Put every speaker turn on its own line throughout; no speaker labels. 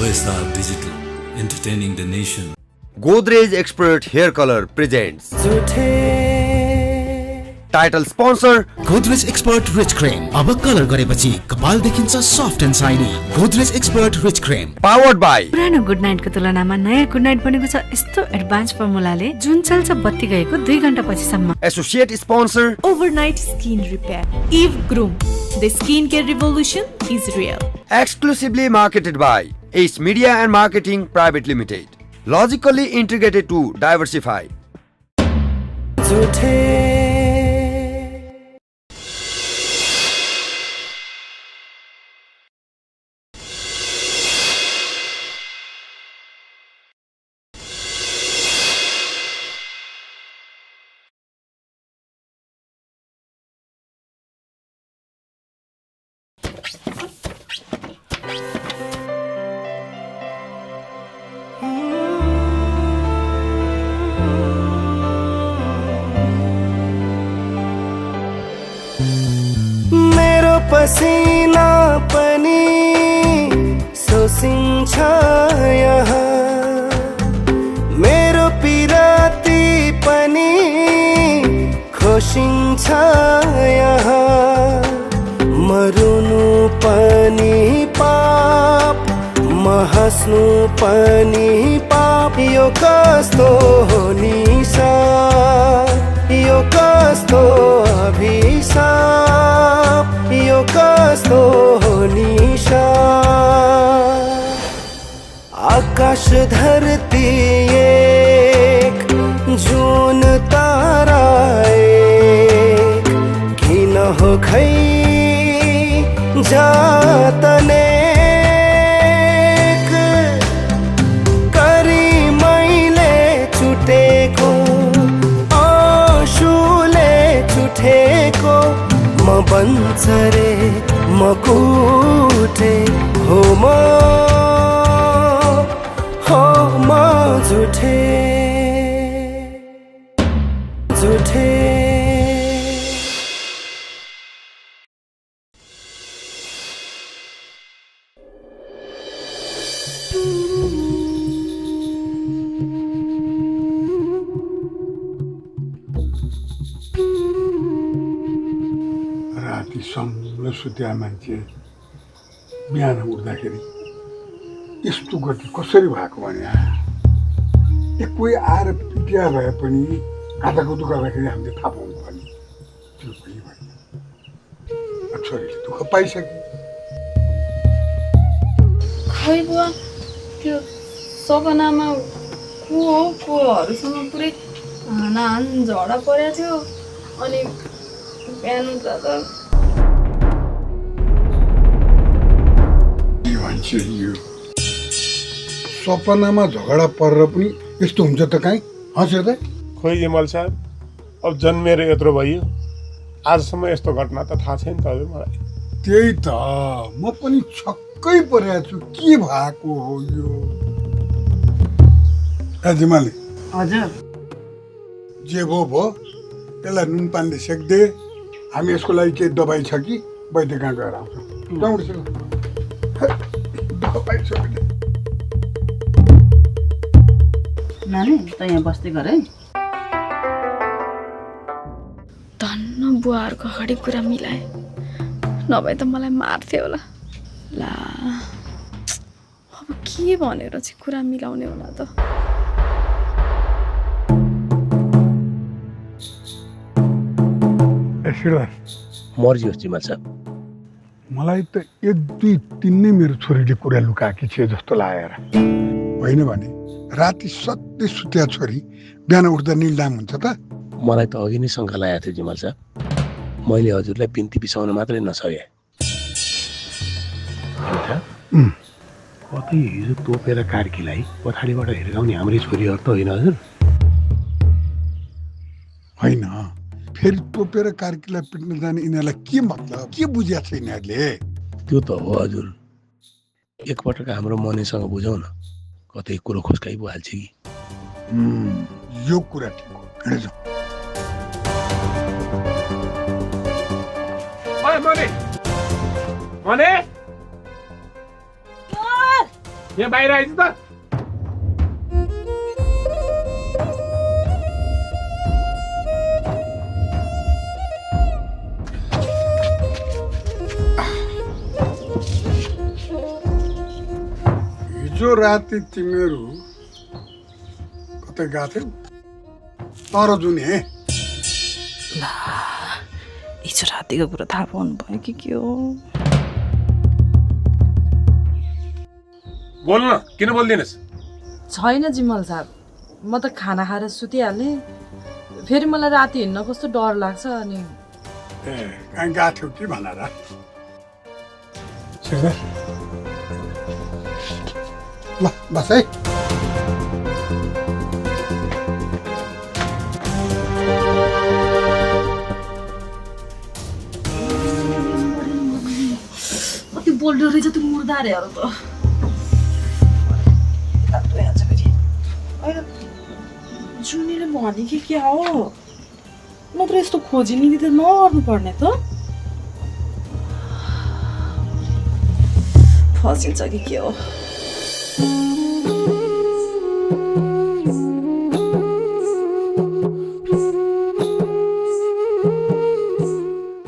OSR Digital, entertaining the nation.
Godrej Expert Hair Color presents Title sponsor
Godrej Expert Rich Cream. अब colour गरेपछि कपाल देखिन्छ soft and shiny. Godrej Expert Rich Cream.
Powered by
पुरानो good night को तुलनामा नयाँ good night बनेको छ यस्तो एडभान्स फर्मुलाले जुन चल्छ बत्ती गएको 2 घण्टा पछिसम्म.
Associate sponsor
Overnight Skin Repair. Eve Groom. The skincare revolution is real.
exclusively marketed by Ace Media and Marketing Private Limited. Logically integrated to diversify.
मेरो पसीना पनि सोसिन्छ यहाँ, मेरो पिराती पनि खोसिन्छ यहाँ, मरुनु पनि पाप महस्नु पनि पाप. यो कस्तो हो निशा, यो कस्तो अभिशाप, यो कस्तो हो निशा. आकाश धरती एक, जुन तारा एक, किन हो खै जातने करी मैले छुटेको आँसुले छुटेको. म बन्चरे म कुटे हो म झुठे झुठे.
राति सम्म सुत्या मान्छे बिहान उठ्दाखेरि यस्तो गति कसरी भएको भने कोही आएर पिटिया भए पनि काटाकुटु गर्दाखेरि हामीले थाहा पाउनु पर्ने त्यो पनि भएन. छोरीले दुःख पाइसके.
खै बुवा त्यो सपनामा कोहरूसँग पुरै हानाहान झगडा परेको थियो. अनि बिहान उठ्दा त
के भन्छ यो सपनामा झगडा परेर पनि यस्तो हुन्छ त काहीँ हाँसेर त.
खोइ जिमल साहब, अब जन्मेर यत्रो भयो, आजसम्म यस्तो घटना त थाहा छैन त हजुर मलाई.
त्यही त म पनि छक्कै परेको छु, के भएको हो यो. जिमाले
हजुर
जे भयो त्यसलाई नुन पानीले सेक्दे. हामी यसको लागि केही दबाई छ कि वैद्य कहाँ गएर आउँछौँ. दबाई छ भने
नानी त यहाँ बस्दै गर है.
धन्न बुवाहरूको अगाडि कुरा मिलाए, नभए त मलाई मार्थ्यो होला. ला अब के भनेर चाहिँ कुरा मिलाउने होला त.
मर्जी होस् जिमल साहब.
मलाई त 1 2 3 नै मेरो छोरीले कुरा लुकाएकी छे जस्तो लागेर. होइन भने राति सधैँ सुत्या छोरी बिहान उठ्दा निलडाम हुन्छ त.
मलाई त अघि नै शङ्का लागेको थियो जिमल साहब. मैले हजुरलाई बिन्ती बिसाउन मात्रै नसके. कतै हिजो तोपेर कार्कीलाई पछाडिबाट हिर्काउने हाम्रै छोरीहरू त होइन हजुर.
होइन, फेरि तोपेर कार्कीलाई पिट्न जाने यिनीहरूलाई के मतलब, के बुझ्या छ यिनीहरूले.
त्यो त हो हजुर. एकपटक हाम्रो मनेसँग बुझाउ न, कतै कुरो खुस्काइ पो हाल्छ कि.
यो कुरा ठिक हो.
मने यहाँ बाहिर आइज त
हिजो राति तिमीहरू कतै गएको थियौ तर जुन हे
हिजो रातिको कुरा थाहा पाउनु भयो कि के हो
बोल्न किन बोल्दिनस्
छैन जिमल साहब म त खाना खाएर सुतिहालेँ फेरि मलाई राति हिँड्न कस्तो डर लाग्छ अनि
ए कहाँ गएको थियौ कि भनेर ल बस है
कति बोल्दो रहेछ त्यो मुर्दारेहरू त जुनीले भने कि क्या हो नत्र यस्तो खोजिलिने त नगर्नु पर्ने त फसिन्छ कि के हो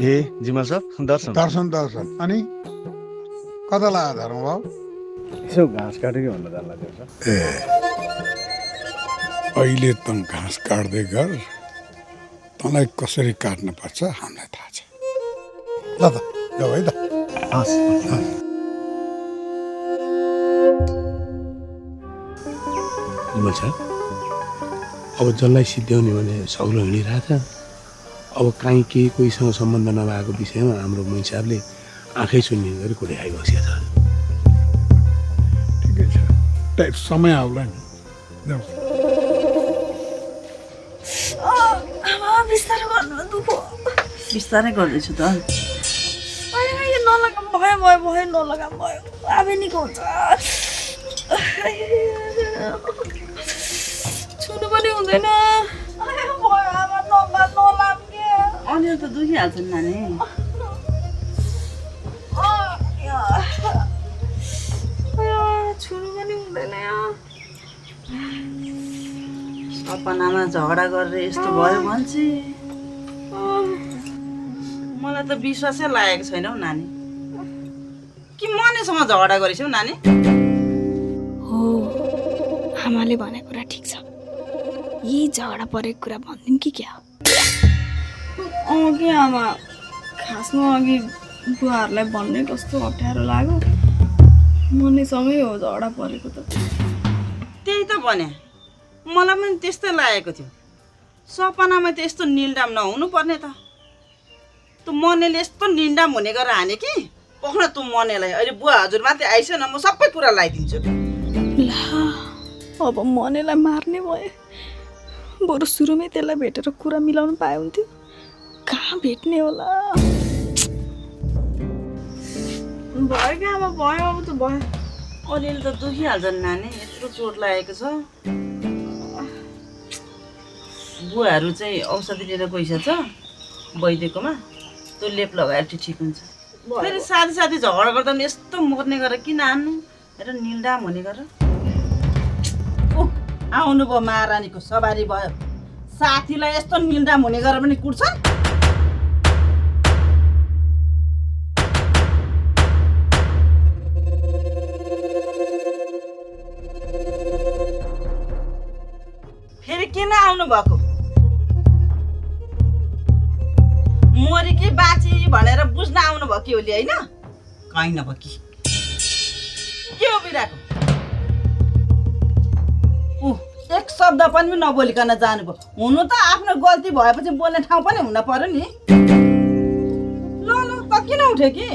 ए जिमल साहब दर्शन
दर्शन अनि कता लाग्यो धर्मबाबु
यसो घाँस काट्यो कि भन्न जान्ला त्यो
ए अहिले त घाँस काट्दै गर तँलाई कसरी काट्नु पर्छ हामीलाई थाहा छ ल त जाऊ है त
जिमल साहब अब जसलाई सिद्ध्याउने भने सग्लो हिँडिरहेको छ अब काहीँ केही कोहीसँग सम्बन्ध नभएको विषयमा हाम्रो मोइन साहबले आँखै सुन्ने गरी कुराइ बसेको छ
ठिकै छ टाइप समय आउला नि जाऊ
बिस्तारै गर्नु दुखो
बिस्तारै गर्दैछु त
यो नलगा भयो नलगा भयो आबे निको हुन्छ छुनु पनि हुँदैन
अनुहार त दुखिहाल्छ नि नानी
छुनु पनि हुँदैन
सपनामा झगडा गरेर यस्तो भयो भन्छ मलाई त विश्वासै लागेको छैन हौ नानी कि मनेसँग झगडा गरेछ हौ नानी
हो आमाले भनेको कुरा ठिक छ यही झगडा परेको कुरा भन्दिन् कि क्या
अघि आमा खासमा अघि बुवाहरूलाई भन्ने कस्तो अप्ठ्यारो लाग्यो मनीसँगै हो झगडा परेको त
त्यही त भने मलाई पनि त्यस्तै लागेको थियो सपनामा त यस्तो निलडाम नहुनु पर्ने त त मनेले यस्तो निलडाम हुने गरेर हाने कि पक्न तँ मनेलाई अहिले बुवा हजुर मात्रै आइस न म सबै कुरा लगाइदिन्छु
ला अब मनेलाई मार्ने भए बरु सुरुमै त्यसलाई भेटेर कुरा मिलाउनु पाए हुन्थ्यो कहाँ भेट्ने होला
भयो क्या आमा भयो अब त भयो
अलिअलि त दुखिहाल्छ नि नानी यत्रो चोट लागेको छ बुवाहरू चाहिँ औषधि लिएर गइसक्छ वैद्यकोमा त्यो लेप लगाएर ठिक हुन्छ फेरि साथी झगडा गर्दा पनि यस्तो मर्ने गरेर किन हान्नु र निलडाम हुने गरेर आउनुभयो महारानीको सवारी भयो साथीलाई यस्तो निलडाम हुने गरेर पनि कुट्छ फेरि किन आउनु भएको मरि कि बाँची भनेर बुझ्न आउनु भयो कि ओली होइन कहीँ नभयो कि के हो बिराको एक शब्द पनि नबोलिकन जानुभयो हुनु त आफ्नो गल्ती भएपछि बोल्ने ठाउँ पनि हुन पर्यो नि ल त किन उठ्यो कि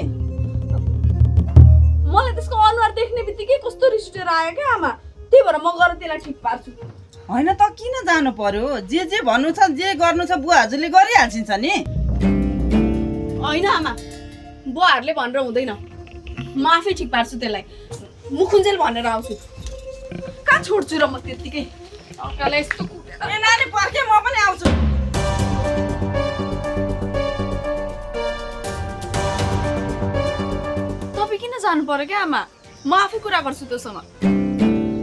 मलाई त्यसको अनुहार देख्ने बित्तिकै कस्तो रिस उठेर आयो क्या आमा त्यही भएर म गएर त्यसलाई ठिक पार्छु
होइन त किन जानु पर्यो जे भन्नु छ जे गर्नु छ बुवा हजुरले गरिहाल्छिन्छ नि
होइन आमा बुवाहरूले भनेर हुँदैन म आफै ठिक पार्छु त्यसलाई मुखुन्जेल भनेर आउँछु कहाँ छोड्छु र म त्यत्तिकै अर्कालाई यस्तो
ए नानी पर्खे म पनि आउँछु
तपाईँ किन जानु पर्यो क्या आमा म आफै कुरा गर्छु त्योसँग।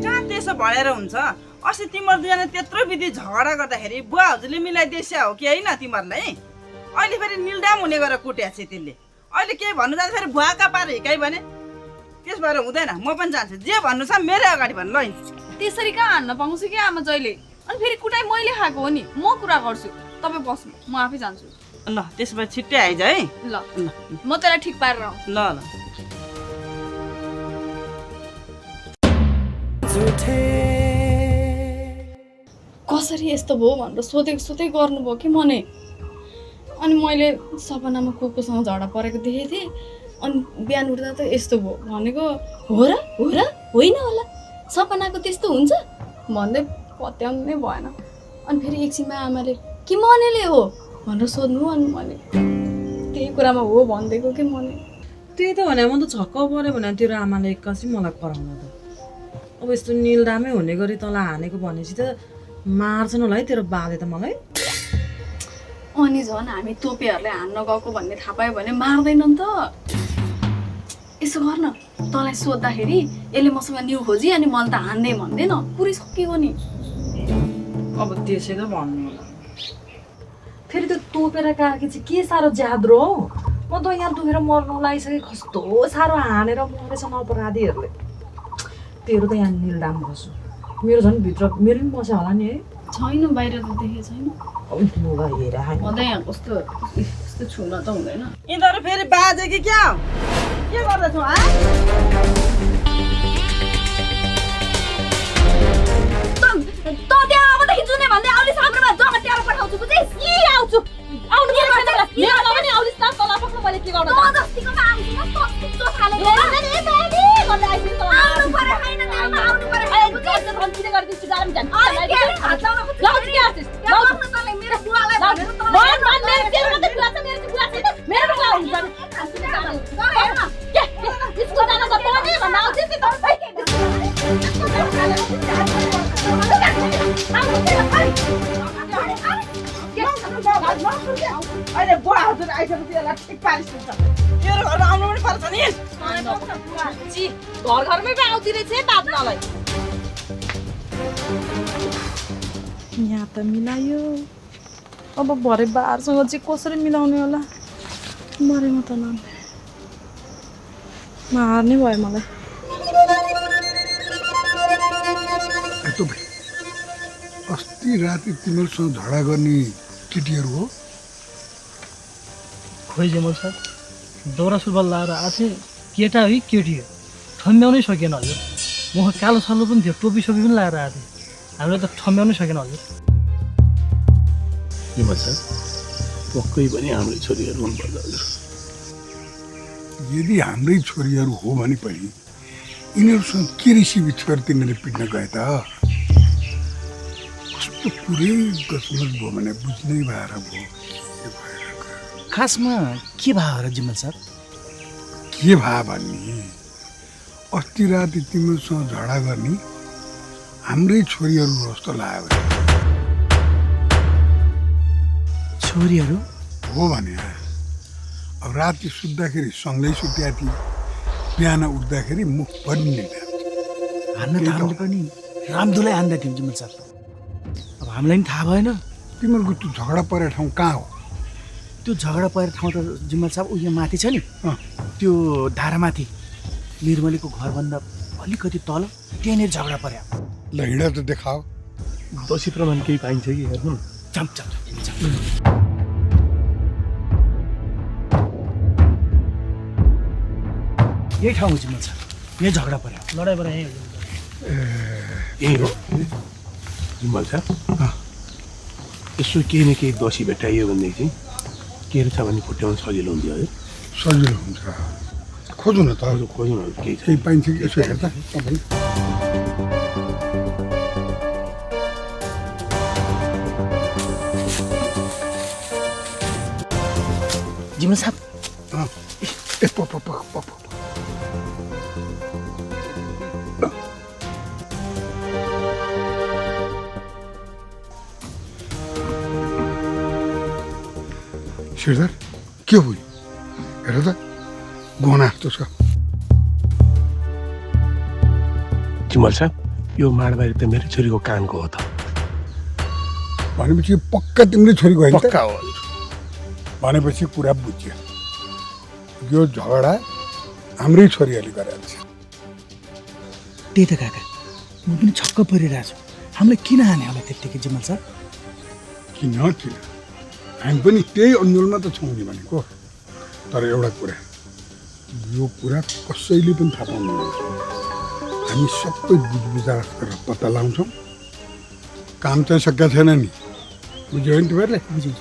कहाँ त्यसो भनेर हुन्छ? अस्ति तिम्रो दुईजना त्यत्रो विधि झगडा गर्दाखेरि बुवा हजुरले मिलाइदिएछ हो कि होइन तिमीहरूलाई? अहिले फेरि निल्दाम हुने गरेर कुट्या छ त्यसले। अहिले केही भन्नु जाँदा फेरि बुवाका पार हिकाइ भने त्यस भएर हुँदैन। म पनि जान्छु, जे भन्नु छ मेरै अगाडि भन्नु ल।
त्यसरी कहाँ हान्न पाउँछु कि आमा जहिले? अनि फेरि कुटाइ मैले खाएको हो नि, म कुरा गर्छु। तपाईँ बस्नु, म आफै जान्छु।
ल त्यसो भए छिट्टै आइज है।
ल म त्यसलाई ठिक पारेर आउँछु।
ल ल
कसरी यस्तो भयो भनेर सोधेको गर्नुभयो कि मनै। अनि मैले सपनामा कोसँग झगडा परेको देखेको थिएँ। अनि बिहान उठ्दा त यस्तो भयो भनेको हो र होइन होला, सपनाको त्यस्तो हुन्छ भन्दै पत्याउनु नै भएन। अनि फेरि एकछिनमा आमाले कि मनेले हो भनेर सोध्नु। अनि मैले त्यही कुरामा हो भनिदिएको कि मने।
त्यही त भने म त छक्क पऱ्यो भने तेरो आमाले एक्कासी मलाई कराउन त। अब यस्तो निलदामै हुने गरी तँलाई हानेको भनेपछि त मार्छन् होला है तेरो बाले त मलाई।
अनि झन् हामी तोपेहरूले हान्न गएको भन्ने थाहा पायो भने मार्दैनन् त। यसो गर्न, तँलाई सोद्धाखेरि यसले मसँग न्यु खोजी अनि मैले त हान्दै भन्दैन, पुरै सकियो नि।
अब त्यसै त भन्नु होला। फेरि त्यो तोपेर काकी चाहिँ के साह्रो ज्याद्रो हो। म त यहाँ दुखेर मर्नु लागिसकेँ, कस्तो साह्रो हानेर मरेछ अपराधीहरूले। तेरो त यहाँ निलदाम बस्छु, मेरो झन् भित्र मेरो पनि बस्यो होला नि है।
छैन, बाहिर त देखेको छैन।
सधैँ यहाँ कस्तो यस्तो छुन त हुँदैन।
यिनीहरू फेरि बाजे कि क्या हो? के गर्दैछौ?
त्यहाँ अबदेखि जुनै भन्दै आउने साम्रोमा जग्गा ट्यारो पठाउँछु, बुझिस्? यी आउँछु आउनु के गर्छ र? मेरो पनि आउलिस न तल पक्क मैले के गर्नु त? म जस्तिकोमा आउँछु न, तस्तिको थालेको गर्दै आइसिन त। आउनु पर्यो हैन, तेरोमा आउनु पर्यो। ए बुझिस्, भन्दिने गरिदिन्छु गाडी जान। अनि के हात लाउन खोज्छ? लाउ के आछिस? लाउ न तँलाई मेरो बुवालाई भनेर तँलाई। भन मेरो तेरो मात्रै बुवा छ, मेरो चाहिँ बुवा छैन। मेरो बुवा हुन्छ नि। के स्कुल जान त पर्ने भन्न आउँछस् नि त?
अहिले बुवा हजुर आइसकेपछि यसलाई ठिक पारिदिन्छ। तेरो घरमा आउनु पनि पर्छ नि।
घरमै पो आउँदै रहेछ बाँच्नलाई।
यहाँ त मिलायो, अब भरे बारसँग चाहिँ कसरी मिलाउने होला? मरेमा त न मार्ने भयो मलाई।
अस्ति राति तिमीहरूसँग झगडा गर्ने केटीहरू हो?
खोइ जमल सर, दौरा सुरुवाल लाएर आथे केटा हो केटी हो, ठम्ब्याउनै सकेन हजुर। म कालो सल्लो पनि थियो, टोपी सोपी पनि लगाएर आएको थिएँ, हामीले त ठम्ब्याउनै सकेन हजुर।
जमल सर, पक्कै पनि हाम्रै छोरीहरू हुनुपर्छ हजुर।
यदि हाम्रै छोरीहरू हो भने पनि यिनीहरूसँग के रिसिभी छोएर तिमीले पिट्न गए त? कस्तो पुरै गजमज भयो भने बुझ्नै भएर भयो।
खासमा के भयो र जिमल सर?
के भयो भन्ने, अस्ति राति तिमीहरूसँग झगडा गर्ने हाम्रै छोरीहरू जस्तो लाग्यो।
छोरीहरू
हो भने अब राति सुत्दाखेरि सँगै सुत्या थिए, बिहान उठ्दाखेरि मुख पनि
हान्न त हामीले पनि रामदुलाई हान्दै थियौँ जिमल सर। अब हामीलाई पनि थाहा भएन।
तिमीहरूको त्यो झगडा परेको ठाउँ कहाँ हो?
त्यो झगडा परेको ठाउँ त जिमल साहब उयो माथि छ नि, त्यो धारामाथि निर्मलीको घरभन्दा अलिकति तल, त्यहाँनिर झगडा पर्यो।
ल हिँड त देखाऊ।
दोषी प्रमाण केही पाइन्छ कि हेर्नु।
यही ठाउँ हो जिमल सर, यही झगडा पर्यो,
लडाइँ पऱ्यो यहीँ हो।
यही हो जिम्बल सर। यसो केही न केही दोषी भेटाइयो भनेदेखि चाहिँ के छ भने फुट्याउनु सजिलो हुन्थ्यो है।
सजिलो हुन्छ, खोज्नु न त।
खोज्नु न, केही
पाइन्छ कि यसो हेर्दा तपाईँ।
जिमल साहब,
श्रीधर के हो? हेर त गहना जस्तो छ।
जिमल साहब यो माडबारी त मेरो छोरीको कानको हो त
भनेपछि पक्का तिम्रो छोरीको होइन
पक्का हो
भनेपछि कुरा बुझ्यो यो झगडा हाम्रै छोरीहरूले गरेको छ
त्यही त काका म पनि छक्क परिरहेको छु हामीलाई किन हाने होला त्यत्तिकै जिमल साहब
किन हामी पनि त्यही अन्यलमा त छौँ नि भनेको तर एउटा कुरा यो कुरा कसैले पनि थाहा पाउनु हामी सबै बुझबुझार गरेर पत्ता लगाउँछौँ काम चाहिँ सकेको छैन नि बुझ्यो नि तिमीहरूले
बुझिन्छ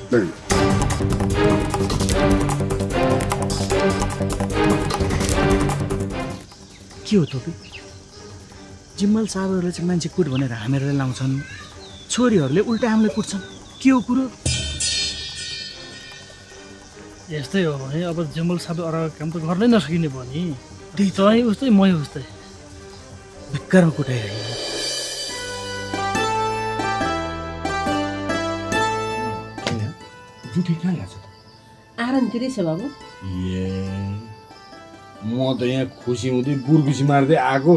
के हो तपाईँ जिम्मल साहबहरूले चाहिँ मान्छे कुट भनेर हामीहरूले लाउँछन् छोरीहरूले उल्टा हामीलाई कुट्छन् के हो कुरो
यस्तै हो भने अब जिम्मल साहब अरूको काम त गर्नै नसकिने भयो नि त्यही तँ उस्तै मै उस्तै
भिक्कारमा कुटाइरहेको
जुठी कहाँ गएको छ त
आरामतिरै छ बाबु
ए म त यहाँ खुसी हुँदै बुर्कुसी मार्दै आएको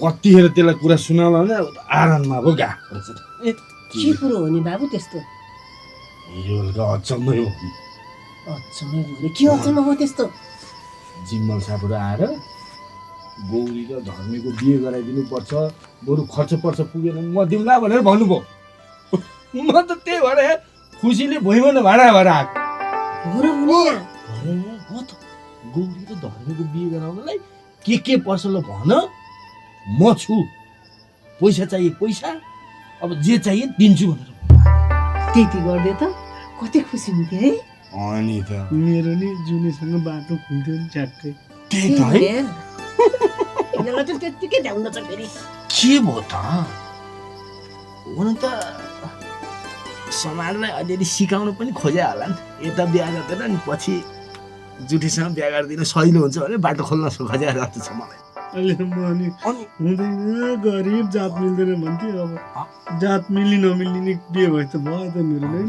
कतिखेर त्यसलाई कुरा सुनाउला भने आराममा पो गएको रहेछ
के कुरो हो नि बाबु त्यस्तो
यो अचम्मै हो
अचम्मै हो के अचम्म हो त्यस्तो
जिम्मल साहबहरू आएर गौरी र धर्मीको बिहे गराइदिनु पर्छ बरु खर्च पर्छ पुगेन म दिउँला भनेर भन्नुभयो म त त्यही भएर खुसीले भुइँमा भाडा भएर आएको गौरी र धर्मीको बिहे गराउनलाई के पर्छ ल भन म छु पैसा चाहिए पैसा अब जे चाहिए दिन्छु भनेर
त्यति गरिदियो त कति खुसी हुन्थ्यो है
अनि त
मेरो नि जुनीसँग बाटो खुल्थ्यो नि च्याक्कै
त्यही त है
यिनीहरूलाई चाहिँ त्यत्तिकै ध्याउन छ फेरि
के भयो त हुन त समाजलाई अलिअलि सिकाउनु पनि खोजे होला नि यता बिहा गर्दैन नि पछि जुठीसँग बिहा गरिदिनु सजिलो हुन्छ भने बाटो खोल्न खोजे जस्तो छ मलाई
अहिले म अनि हुँदैन गरिब जात मिल्दैन भन्थ्यो अब जात मिल्ने नमिल्ने बिहे भयो त भयो त मेरो नै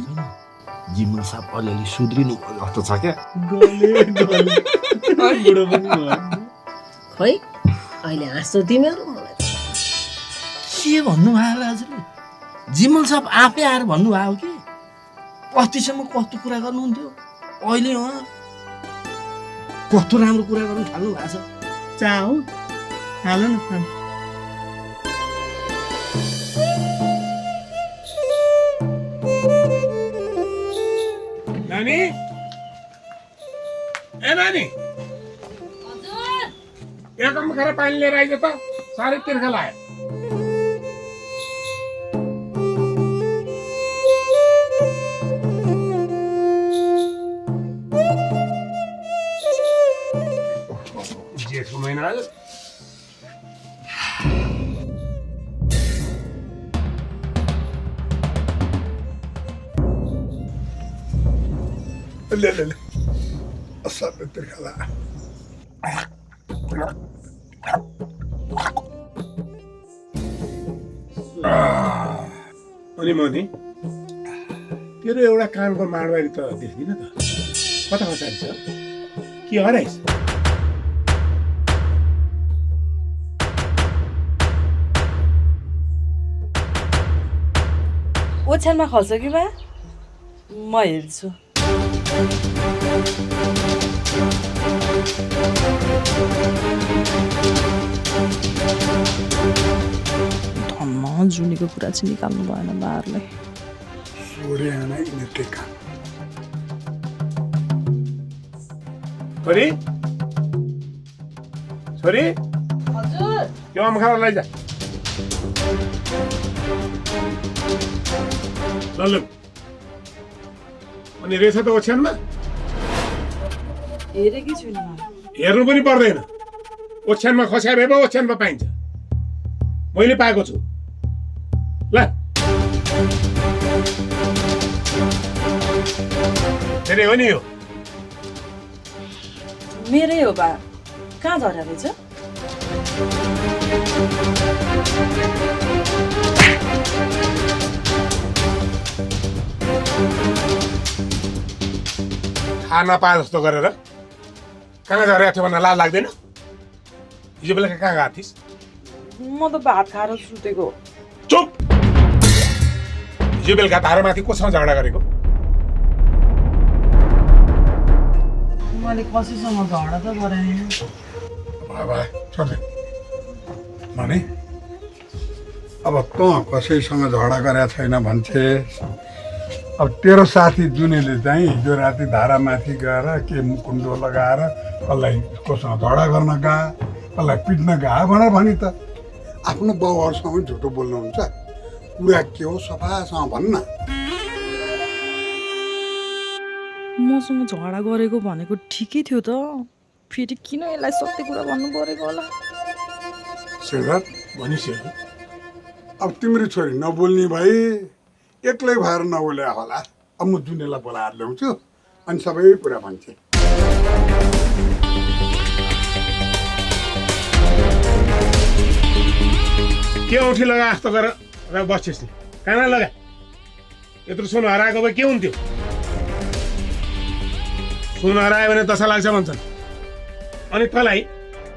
जिम्मल साहब अलिअलि सुध्रिनु जस्तो छ क्या
गले बुढो पनि भयो
खै अहिले हाँस्छौ तिमीहरू मलाई
के भन्नुभयो हजुरले जिम्मल साहब आफै आएर भन्नुभयो कि अस्तिसम्म कस्तो कुरा गर्नुहुन्थ्यो अहिले उहाँ कस्तो राम्रो कुरा गर्नु थाल्नु भएको छ
चा हो हाल न
नानी ए नानी यहाँ कम खाएर पानी लिएर आइज त साह्रै तिर्खा लाग्यो जेठको महिना आज
ले असाध्यै तिर्खा लाग्यो
अनि मनी तेरो एउटा कानको माडवारी त देख्दिनँ त कता खसारी छ के हराइस
ओछ्यानमा खल्छ कि बा म हेर्छु धन्न जुनीको कुरा चाहिँ निकाल्नु भएन बाहरूले
छोरे आना यिनीहरूकै काम
छोरी छोरी
हजुर
यो आम खाएर लैजा ल अनि रहेछ त ओछ्यानमा
हेरेकै छुइनँ
हेर्नु पनि पर्दैन ओछ्यानमा खस्या भए पो ओछ्यानमा पाइन्छ मैले पाएको छु ल धेरै हो नि यो
मेरै हो बा कहाँ झऱ्या रहेछ
थाहा नपाए जस्तो गरेर कहाँ झरेको थियो भन्न लाज लाग्दैन हिजो बेलुका कहाँ गएको थिइस्
म त भात खाएर सुतेको।
चुप। हिजो बेलुका धारामाथि कोसँग झगडा गरेको?
मैले कसैसँग झगडा त गरेन।
बाबा छोड्दे भने अब तँ कसैसँग झगडा गरेका छैन भन्छे। अब तेरो साथी जुनेले चाहिँ हिजो राति धारामाथि गएर के मुकुण्डो लगाएर कसलाई कोसँग झगडा गर्न गए, कसलाई पिट्न गए भनेर भनी त। आफ्नो बाउहरूसँग झुटो बोल्नुहुन्छ, कुरा के हो सफासँग भन्न।
मसँग झगडा गरेको भनेको ठिकै थियो त, फेरि किन यसलाई सत्य कुरा भन्नु परेको होला?
सिद्धार्थ
भनिसक्यो।
अब तिम्रो छोरी नबोल्ने भए एक्लै भएर नबोले होला। अब म जुनेलाई बोलाएर ल्याउँछु अनि सबै कुरा भन्छ।
के औँठी लगा जस्तो गरेर बस्छिस् नि? काना लगा। यत्रो सुन हराएको भए के हुन्थ्यो? सुन हरायो भने दशा लाग्छ भन्छन्। अनि तँलाई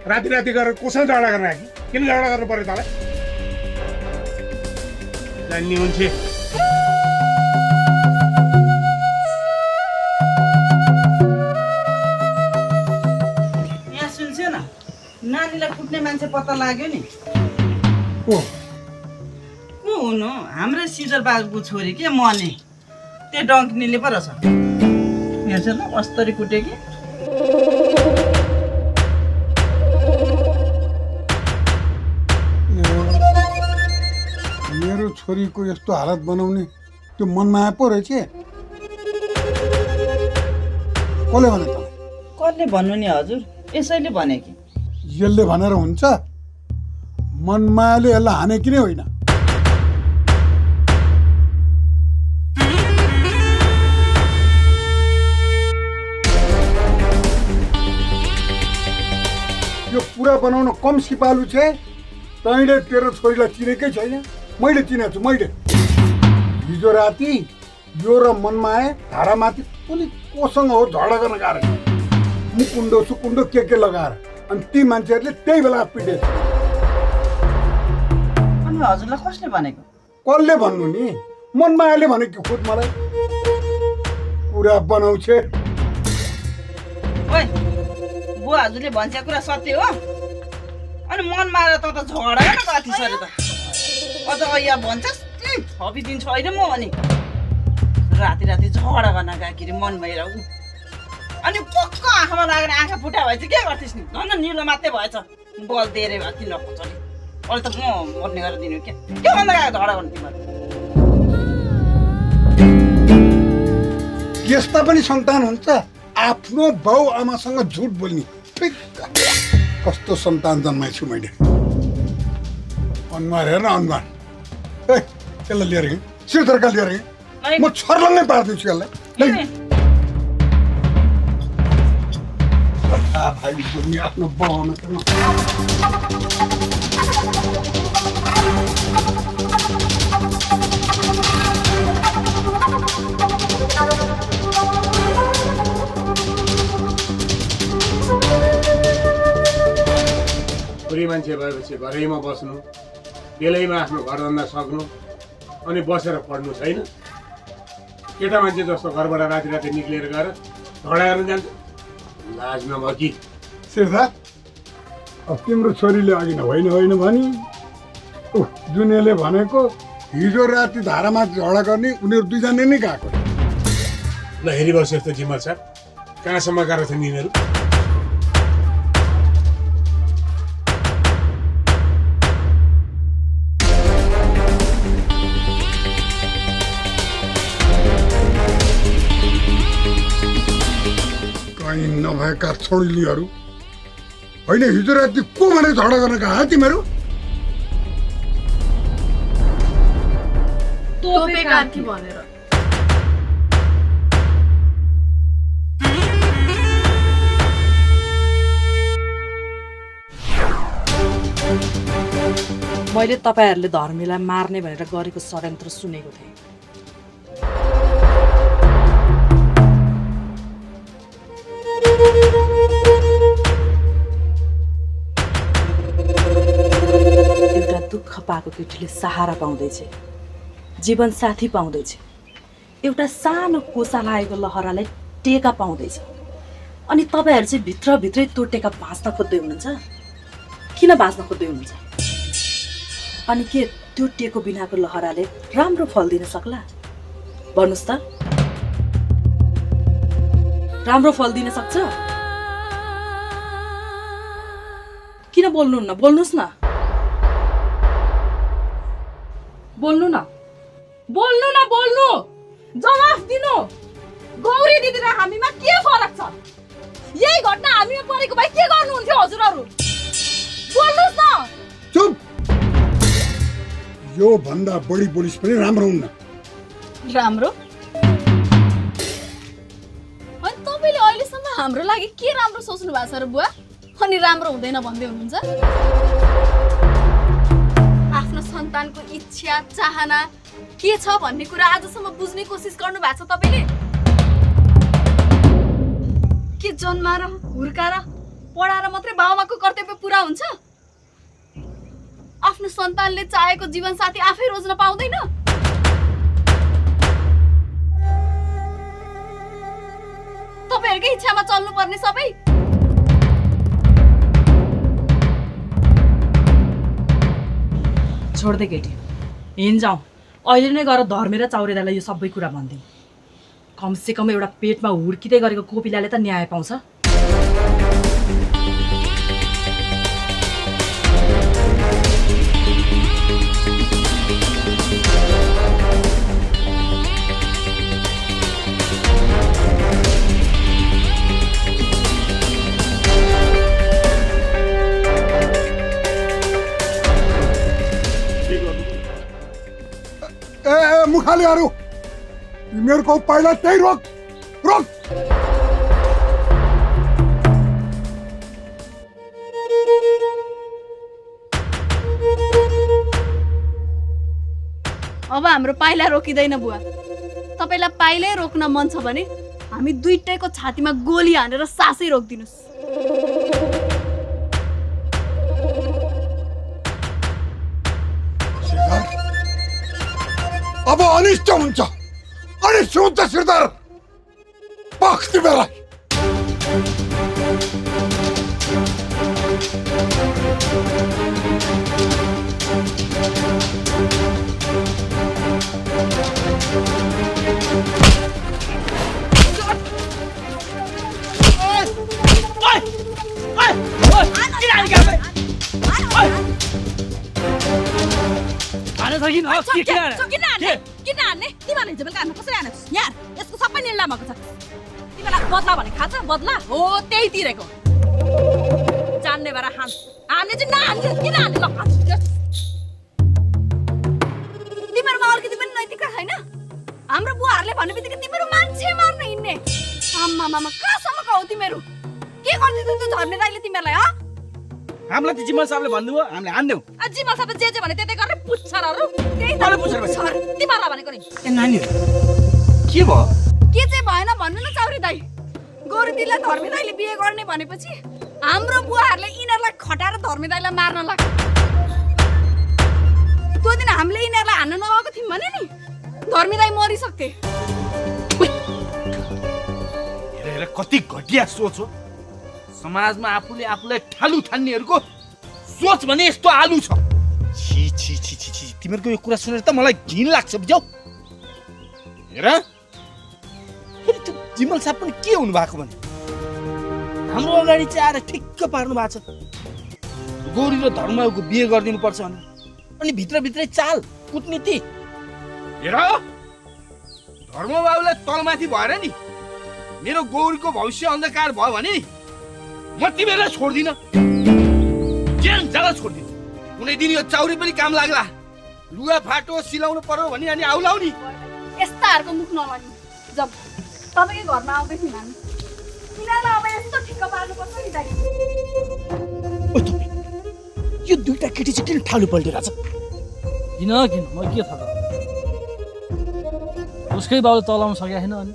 राति राति गरेर कोसँग झगडा गर्न आयो? किन झगडा गर्नु पर्यो तँलाई? जान्ने मान्छे।
यहाँ सुन्छ्यो न, नानीलाई कुट्ने मान्छे पत्ता लाग्यो नि। को हुनु? हाम्रै सिजर बाबुको छोरी के मने, त्यो डङ्किनीले पो रहेछ। हेर्छ न कस्तरी कुटे कि।
मेरो छोरीको यस्तो हालत बनाउने त्यो मनमाया पो रहेछ। कसले भने त?
कसले भन्नु नि हजुर, यसैले भने कि।
यसले भनेर हुन्छ? मनमायाले यसलाई हाने कि नै होइन? यो पुरा बनाउन कम सिपालु छ। तैँले तेरो छोरीलाई चिनेकै छैन। मैले चिनेको छु। मैले हिजो राति यो र मनमाया धारामाथि कुनै कोसँग हो झगडा गर्न गएर मुकुण्डो सुकुण्डो के लगाएर, अनि ती मान्छेहरूले त्यही बेला पिटे।
अनि हजुरलाई कसले भनेको?
कसले भन्नु नि? मनमायाले भनेको खुद मलाई। कुरा बनाउँछ।
ओइ बुवा हजुरले भन्छ कुरा सत्य हो? अनि मन मारेर त झगडा न कति सरे त। अझ यहाँ भन्छस् थपिदिन्छु होइन म। अनि राति राति झगडा गर्न गएखेरि मन भएर ऊ अनि पक्क आँखामा लागेर आँखा फुटा भएछ। के गर्थिस् नि? झन् निलो मात्रै भएछ। बल दिएर भए किन नखोच्छ नि? अहिले त म मर्ने गरेर दिनु के भन्दा गएको झगडा गर्नु तिमीहरू?
यस्ता पनि सन्तान हुन्छ? आफ्नो बाउ आमासँग झुट बोल्ने। कस्तो सन्तान जन्माइछु मैले। अनुहार हेर्न अनुहार। यसलाई लिएर हिँड, सिरधरका लिएर हिँड। म छर्लङ्गै पारिदिन्छु यसलाई। भाइ बोल्ने आफ्नो बाउ आमासँग।
बुढी मान्छे भएपछि घरैमा बस्नु, बेलैमा आफ्नो घरधन्दा सक्नु, अनि बसेर पढ्नु छैन। केटा मान्छे जस्तो घरबाट राति राति निक्लिएर गएर झगडा गर्न जान्छ। लाज नभयो कि?
सिद्धार्थ अब तिम्रो छोरीले अघि होइन भनी जुनेले भनेको हिजो राति धारामा झगडा गर्ने उनीहरू दुईजना नै गएको।
ल हेरिबस् यस्तो जिम्मल साहब, कहाँसम्म गएको छन् यिनीहरू?
नभएका छोरीलीहरू होइन। हिजो राति को भनेर झगडा गर्न गए तिमीहरू?
मैले तपाईहरुले धर्मीलाई मार्ने भनेर गरेको षड्यन्त्र सुनेको थिएँ। दुःख पाएको केटीले सहारा पाउँदैछ, जीवन साथी पाउँदैछ, एउटा सानो कोसा लागेको लहरालाई टेका पाउँदैछ। अनि तपाईँहरू चाहिँ भित्रभित्रै त्यो टेका भाँच्न खोज्दै हुनुहुन्छ। किन भाँच्न खोज्दै हुनुहुन्छ? अनि के त्यो टेको बिनाको लहराले राम्रो फल दिन सक्ला? भन्नुहोस् त, राम्रो फल दिन सक्छ? किन बोल्नुहुन्न? बोल्नुहोस् न, बोल्नु न, बोल्नु न, बोल्नु, जवाफ दिनु। गौरी दिदी र हामीमा के फरक छ? यही घटना हामीमा परेको भए के गर्नुहुन्थ्यो हजुरहरू? बोल्नुहोस् न।
चुप! यो भन्दा बढी बोलिस पनि राम्रो हुन्न।
राम्रो? अनि तपाईँले अहिलेसम्म हाम्रो लागि के राम्रो सोच्नु भएको छ र बुवा? अनि राम्रो हुँदैन भन्दै हुनुहुन्छ? आफ्नो सन्तानको इच्छा चाहना के छ भन्ने कुरा आजसम्म बुझ्ने कोसिस गर्नु भएको छ तपाईँले? के जन्माएर हुर्काएर पढाएर मात्रै बाबुआमाको कर्तव्य पुरा हुन्छ? आफ्नो सन्तानले चाहेको जीवनसाथी आफै रोज्न पाउँदैन? तपाईँहरूकै इच्छामा चल्नुपर्ने सबै?
छोड्दै केटी, हिँड जाउँ। अहिले नै गएर धर्मेर चाउरेदालाई यो सबै कुरा भनिदिउँ। कमसेकम एउटा पेटमा हुर्किँदै गरेको कोपिलाले त न्याय पाउँछ।
मुखालीहरू, तिमीहरूको पहिला त्यही रोक रोक।
अब हाम्रो पाइला रोकिँदैन बुवा। तपाईँलाई पाइलै रोक्न मन छ भने हामी दुईटैको छातीमा गोली हानेर सासै रोकिदिनुहोस्।
अब अनिष्ट हुन्छ, अनिष्ट हुन्छ श्रीधर। पख तिमीलाई।
किन हान्ने? तिमीहरूले हिजो बेलुका हान्नु कसरी हाने? यहाँ यसको सबै निर्णय भएको छ। तिमीलाई बदला भने खान्छ? बदला हो त्यही तिरेको। जान्ने भएर हान्ने चाहिँ नहान्ने। किन हान्ने? ल
तिमीहरूमा अलिकति पनि नैतिकता छैन? हाम्रो बुवाहरूले भन्ने बित्तिकै तिमीहरू मान्छे मार्न हिँड्ने। आम्मा मामा कहाँसम्मको हो तिमीहरू? के गर्दैछ त्यो झर्ने दाइले तिमीहरूलाई?
हामीलाई त जिमल साहबले भन्नुभयो, हामीले हान्देऊ।
जिमल साहबले जे भने त्यतै गरेर पुच्छरहरू
त्यही त पुच्छर
तिमीहरूलाई भनेको नि।
ए नानीहरू के भयो?
के चाहिँ भएन भन्नु न चाउरी दाइ। गौरी दिदीलाई धर्मे दाइले बिहे गर्ने भनेपछि हाम्रो बुवाहरूले यिनीहरूलाई खटाएर धर्मे दाइलाई मार्न लाग्यो। त्यो दिन हामीले यिनीहरूलाई हान्न नगएको थियौँ भने नि धर्मे दाइ मरिसक्थे।
हेर कति घटिया सोच हो। समाजमा आफूले आफूलाई ठालु ठान्नेहरूको सोच भने यस्तो आलु छ। छी छी छी छी छी, तिमीहरूको यो कुरा सुनेर त मलाई घिन लाग्छ बुझ्यौ। हेर फेरि त्यो जिमल साहब पनि के हुनु भएको भने हाम्रो अगाडि चाहिँ आएर ठिक्क पार्नु भएको छ। गौरी र धर्मको बिहे गरिदिनु पर्छ भने अनि भित्रभित्रै चाल कुटनीति। हेर धर्मबाबुलाई तलमाथि भएर नि मेरो गौरीको भविष्य अन्धकार भयो भने म तिमीहरूलाई छोड्दिन, ज्यान जाला छोड्दिन। कुनै दिन यो चाउरी पनि काम लाग्ला। लुगा फाटो सिलाउनु पर्यो भने अनि आउलाउ नि।
यस्ताहरूको मुख नलाग्नु। जब तपाईँकै घरमा आउँदै थियौँ हामी, यिनीहरूलाई अब यस्तो ठिक्क पार्नुपर्छ नि दाइ।
यो दुईटा केटी चाहिँ किन ठालु पल्टिरहेको छ?
किन किन म के थाहा? उसकै बाउले तलाउन सकेको छैन। अनि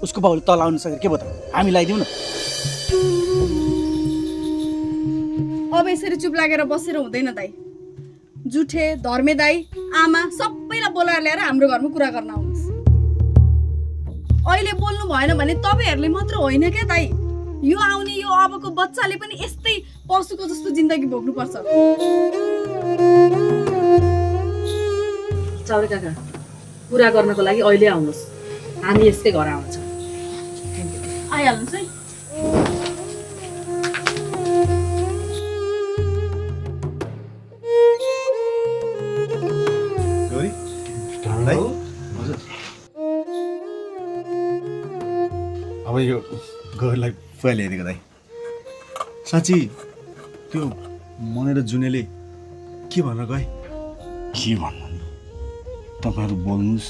उसको बाउले तलाउन सकेर के भयो त? हामी लगाइदिउँ न।
अब यसरी चुप लागेर बसेर हुँदैन दाइ। जुठे धर्मे दाई आमा सबैलाई बोलाएर ल्याएर हाम्रो घरमा कुरा गर्न आउनुहोस्। अहिले बोल्नु भएन भने तपाईँहरूले मात्र होइन क्या दाई, यो आउने यो अबको बच्चाले पनि यस्तै पशुको जस्तो जिन्दगी भोग्नुपर्छ।
चाउरे काका कुरा गर्नको लागि अहिले आउनुहोस्, हामी यसकै घर आउँछ।
आइहाल्नुहोस् है।
अब यो गौरीलाई फुवा ल्याइदिएको दाइ। साँच्ची त्यो मने र जुनेले के भन्न गए?
के भन्नु नि, तपाईँहरू बोल्नुहोस्,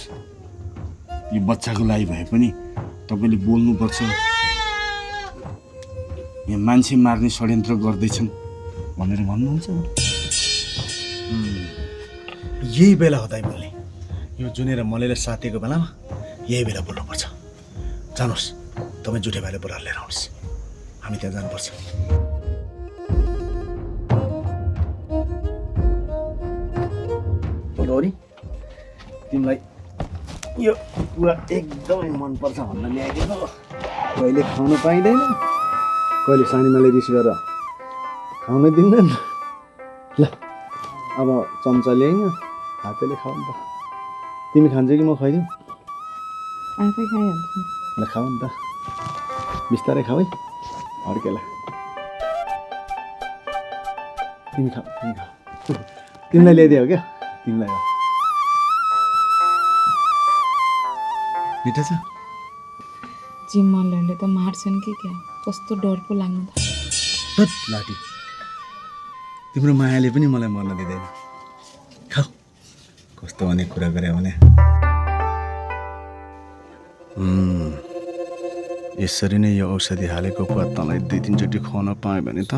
यो बच्चाको लागि भए पनि तपाईँले बोल्नुपर्छ। यहाँ मान्छे मार्ने षड्यन्त्र गर्दैछन् भनेर भन्नुहुन्छ।
यही बेला हो दाइ बोल्ने। यो जुने र मलेले साथीको बेलामा यही बेला बोल्नुपर्छ। जानुहोस्, तपाईँ जुठे भाइले बोलाएर लिएर आउनुहोस्, हामी त्यहाँ जानुपर्छ। गौरी, तिमीलाई यो कुरा एकदमै मनपर्छ भनेर ल्याइदिएको। कहिले खुवाउनु पाइँदैन, कहिले सानीमाले रिस गरेर खुवाउनै दिँदैन। ल अब चम्चा ल्याइन, हातले खाऊ नि त। तिमी खान्छ कि म खुवाइदिउँ?
आफै खाइहाल्छु।
ल खाऊ नि त, बिस्तारै खाऊ है, अर्केला। तिमी खाऊ, तिमी खाऊ। तिमीलाई ल्याइदियो क्या, तिमीलाई हो। मिठो छ?
जिम्मलहरूले त मार्छन् कि क्या, कस्तो डर पो लाग्नु त।
धत लाटी, तिम्रो मायाले पनि मलाई मर्न दिँदैन। खाऊ, कस्तो भने कुरा गरे भने। यसरी नै यो औषधि हालेको पत्तालाई 2-3 चोटि खुवाउन पाएँ भने त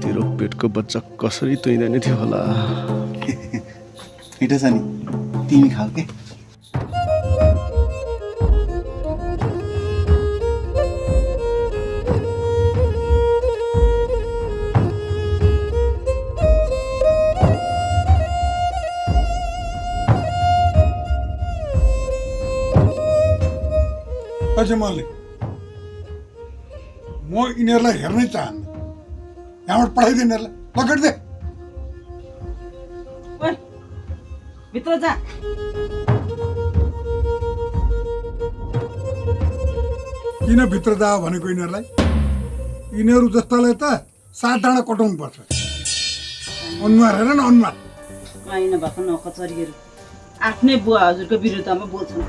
तेरो पेटको बच्चा कसरी तुइँदैन थियो होला। मिठो छ नि, तिमी खाऊ के।
मैले म यिनीहरूलाई हेर्नै चाहन्न, यहाँबाट पठाइदिए यिनीहरूलाई, पकड दे।
भित्र जा।
किन भित्र जा भनेको यिनीहरूलाई? यिनीहरू जस्तालाई त 7 डाँडा कटाउनु पर्छ। अनुहार हेर न, अनुहार।
होइन भएको नकचरीहरू आफ्नै बुवा हजुरको विरुद्धमा बोल्छन्।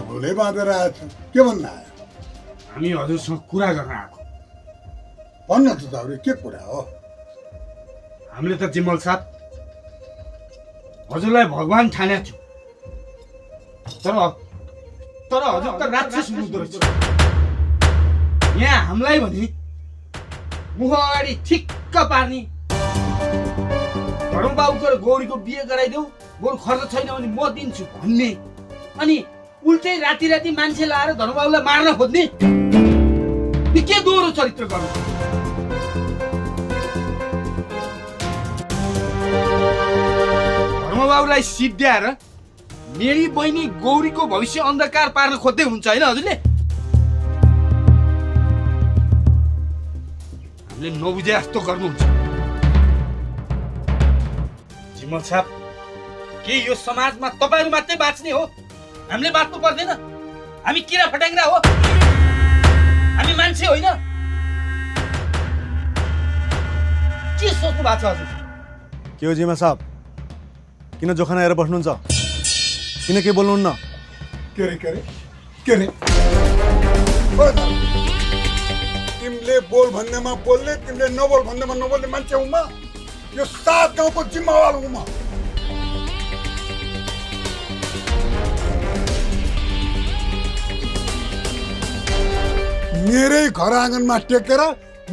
भोले बाँधेर आएछ, के भन्न आयो?
हामी हजुरसँग कुरा गर्न आएको।
भन्न त दाउरे, के कुरा हो?
हामीले त जिमल साहब हजुरलाई भगवान ठानेको छु, तर हजुर त राक्षस हुनुहुँदो रहेछ। यहाँ हामीलाई भने मुख अगाडि ठिक्क पार्ने, धर्मबाबुको र गौरीको बिहे गराइदेऊ, बरु खर्च छैन भने म दिन्छु भन्ने, अनि उल्टै राति राति मान्छे लाएर धर्मबाबुलाई मार्न खोज्ने, के दोहोरो चरित्र गर्नु? धर्मबाबुलाई सिद्ध्याएर मेरी बहिनी गौरीको भविष्य अन्धकार पार्न खोज्दै हुनुहुन्छ होइन हजुरले? हामीले नबुझे जस्तो गर्नुहुन्छ। जिमल साहब, के यो समाजमा तपाईँहरू मात्रै बाँच्ने हो? हामीले बाँच्नु पर्दैन? हामी किरा फट्याङ्ग्रा हो? हामी मान्छे होइन? के सोच्नु भएको छ हजुर?
के हो जिमा साहब, किन जोखाना हेरेर बस्नुहुन्छ? किन के बोल्नुहुन्न?
के रे तिमीले बोल भन्नेमा बोल्ने, तिमीले नबोल भन्नेमा नबोल्ने मान्छे हुँ म। यो 7 गाउँको जिम्मेवार हुँ म। मेरै घर आँगनमा टेकेर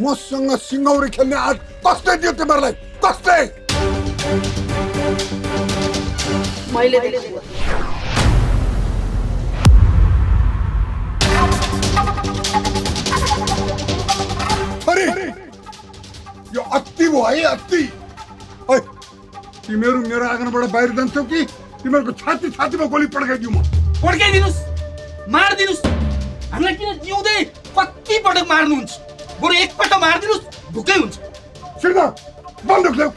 मसँग सिङ्गौरी खेल्ने आज कस्तै दियो तिमीहरूलाई? कस्तै?
मैले
अरे यो अति भयो है, अति। ओइ तिमीहरू मेरो आँगनबाट बाहिर जान्छौ कि तिमीहरूको छातीमा गोली पड्काइदिउ म?
पड्काइदिनुस्, मारिदिनुस्। हामीलाई किन जिउँदै कति पटक मार्नुहुन्छ? बरु एकपल्ट मारिदिनुस्, ढुक्कै हुन्छ।
सिर्दा बन्दुक ल्याऊ।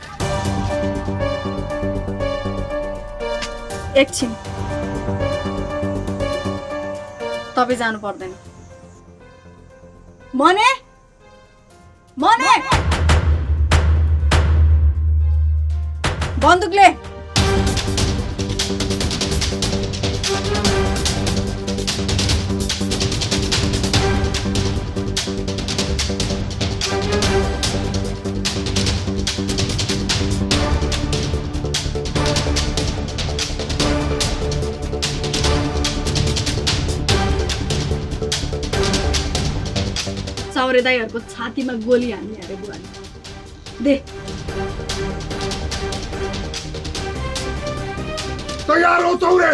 एकछिन, तपाईँ जानु पर्दैन। मने मने बन्दुक ले। साउरे दाईहरूको छातीमा गोली हान्ने अरे बुवाले। दे
तयार हो चौरे?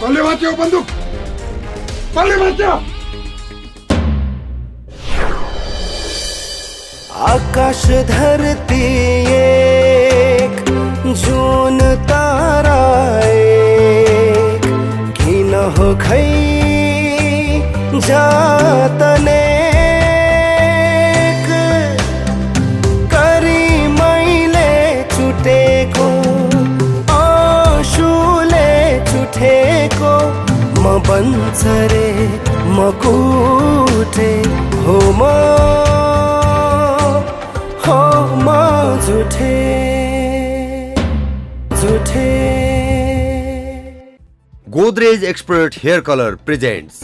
कसले भाँच्यो बन्दुक? कसले भाँच्यो?
आकाश धरती एक, जुन तारा एक, किन हो खै जातने करी मैले छुटेको आँसुले छुटेको म बन्चरे म कुटे हो म झुठे झुठे।
Godrej Expert Hair Color presents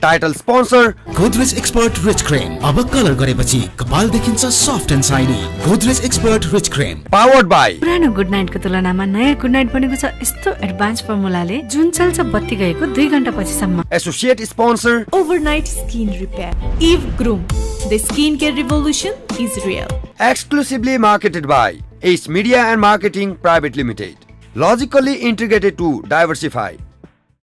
Title sponsor
Godrej Expert Rich Cream। अब कलर गरेपछि कपाल देखिन्छ soft and shiny. Godrej Expert Rich Cream
powered by
पुरानो गुड नाइटको तुलनामा नयाँ गुड नाइट बनेको छ यस्तो एडभान्स फर्मुलाले जुन चल्छ बत्ती गएको 2 घण्टा पछिसम्म।
Associate sponsor
Overnight Skin Repair Eve Groom। The skincare revolution is real.
Exclusively marketed by Ace Media and Marketing Private Limited. Logically integrated to diversify